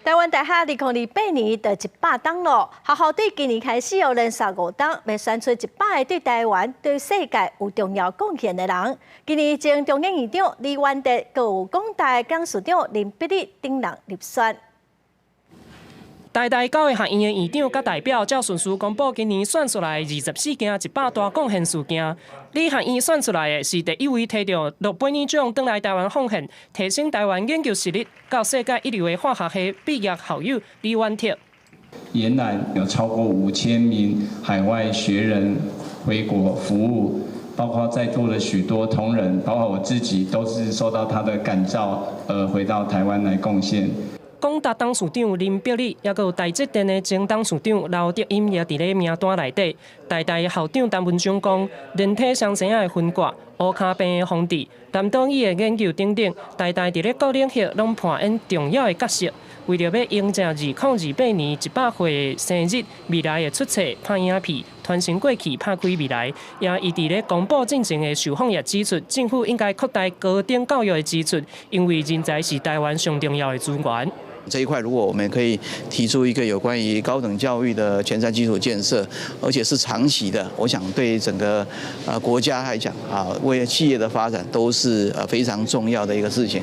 臺灣大學2028年就100冬囉，學校對今年開始有連續5冬，欲選出100個對臺灣、對世界有重要貢獻的人。今年前中研院長李元達，閣有廣大董事長林碧麗等人入選。台大九个學院的院長佮代表，照順序公布今年選出來24件100大貢獻事件。理學院選出來的是第一位提著諾貝爾獎轉來臺灣奉獻，提升臺灣研究實力到世界一流的化學系畢業校友李遠哲。延攬有超過5000名海外學人回國服務，包括在座的許多同仁，包括我自己，都是受到他的感召而回到臺灣來貢獻。廣達董事長林碧麗，抑閣有台積電的前董事長劉德音也佇咧名單內底。台大校長陳文忠講，人體雙生仔的分割、烏跤病的防治、南島語的研究等等，台大佇咧各領域攏扮演重要的角色。為著欲迎接2028年100歲的生日，未來會出冊拍影片，傳承過去，拍開未來。也伊佇咧公布進前的受訪也指出，政府應該擴大高等教育的支出，因為人才是臺灣上重要的資源。這一塊，如果我們可以提出一個有關於高等教育的前瞻基礎建設，而且是長期的，我想對整個國家來講啊，為企業的發展都是非常重要的一個事情。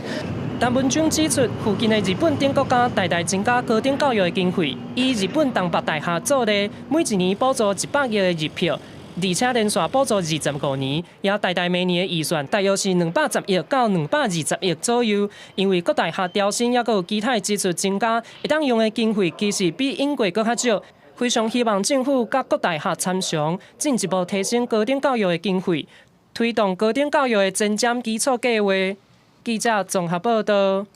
陳文忠指出，附近的日本等國家大大增加高等教育的經費，以日本東北大學做例，每一年補助100億的日票，而且連續補助25年，也台大每年的預算大約是210億到220億左右。因為各大學調薪抑閣有其他的支出增加，會當用的經費其實比英國閣較少。非常希望政府佮各大學參詳，進一步提升高等教育的經費，推動高等教育的前瞻基礎計畫。記者綜合報道。